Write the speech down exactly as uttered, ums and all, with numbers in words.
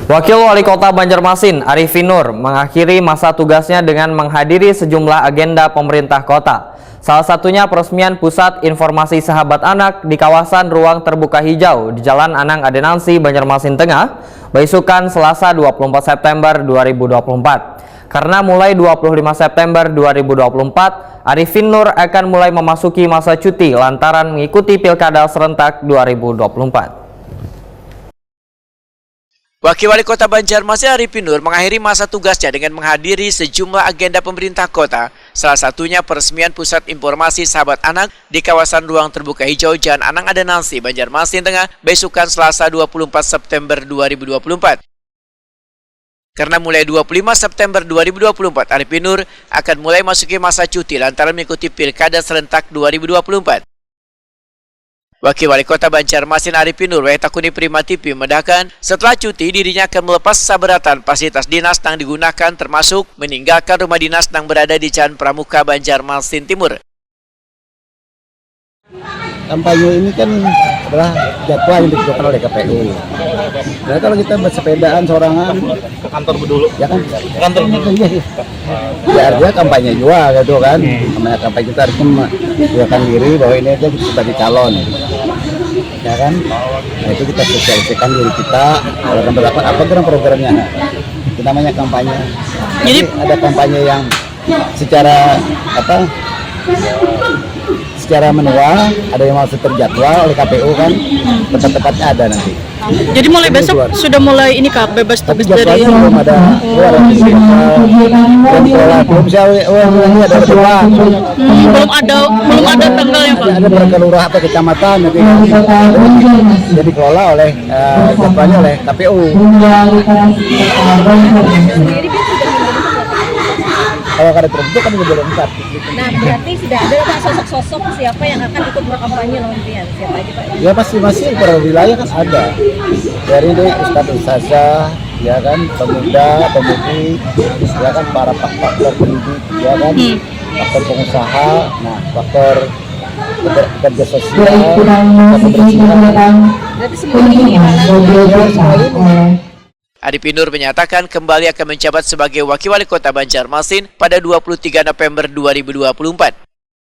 Wakil Wali Kota Banjarmasin, Arifin Nur, mengakhiri masa tugasnya dengan menghadiri sejumlah agenda pemerintah kota. Salah satunya peresmian Pusat Informasi Sahabat Anak di kawasan ruang terbuka hijau di Jalan Anang Adenansi, Banjarmasin Tengah, baisukan Selasa dua puluh empat September dua ribu dua puluh empat. Karena mulai dua puluh lima September dua ribu dua puluh empat, Arifin Nur akan mulai memasuki masa cuti lantaran mengikuti Pilkada serentak dua ribu dua puluh empat. Wakil Wali Kota Banjarmasin Arifin Nur mengakhiri masa tugasnya dengan menghadiri sejumlah agenda pemerintah kota, salah satunya peresmian Pusat Informasi Sahabat Anak di kawasan ruang terbuka hijau Jalan Anang Adenansi, Banjarmasin Tengah, besukan Selasa dua puluh empat September dua ribu dua puluh empat. Karena mulai dua puluh lima September dua ribu dua puluh empat, Arifin Nur akan mulai masuki masa cuti lantaran mengikuti Pilkada serentak dua ribu dua puluh empat. Wakil Wali Kota Banjarmasin Arifin Nur, wayah takuni Prima T V, memedahkan, setelah cuti, dirinya akan melepas sabaratan fasilitas dinas nang digunakan, termasuk meninggalkan rumah dinas nang berada di Jalan Pramuka, Banjarmasin Timur. Kampanye ini kan adalah jadwal yang ditentukan oleh K P U. Nah, kalau kita bersepedaan sorangan, ke kantor dulu. Ya kan? Ke kantor dulu. Iya, iya. Ya, artinya kampanye juga gitu kan. Namanya kampanye, kita harus menunjukkan diri bahwa ini aja kita sebagai calon. Ya kan? Nah, itu kita sosialisasikan diri kita, akan berapa, apa program-programnya. Itu namanya kampanye. Jadi, ada kampanye yang secara apa, secara manual, ada yang masih terjadwal oleh K P U kan, tempat-tempatnya ada nanti. Jadi mulai besok sudah mulai ini kak, bebas tugas dari. Belum ada keluar, belum saya oh, ini ada tempat. Hmm, belum ada belum ada tanggalnya pak. Ada perkelurahan atau kecamatan nanti, jadi dikelola oleh uh, jadwalnya oleh K P U. Kalau kada terbentuk kan boleh empat. Nah, berarti sudah ada pak sosok-sosok siapa yang akan ikut berkampanye lawan pian? Siapa aja pak? Ya, masing-masing per wilayah kan ada. Dari ini ustadz ustazah, ya kan, pemuda, pemudi, ya kan, para pakar pendidik, ya kan, faktor pengusaha, nah, faktor pekerja sosial, faktor kebersihan. Berarti semua ini ya. Arifin Nur menyatakan kembali akan menjabat sebagai Wakil Wali Kota Banjarmasin pada dua puluh tiga November dua ribu dua puluh empat.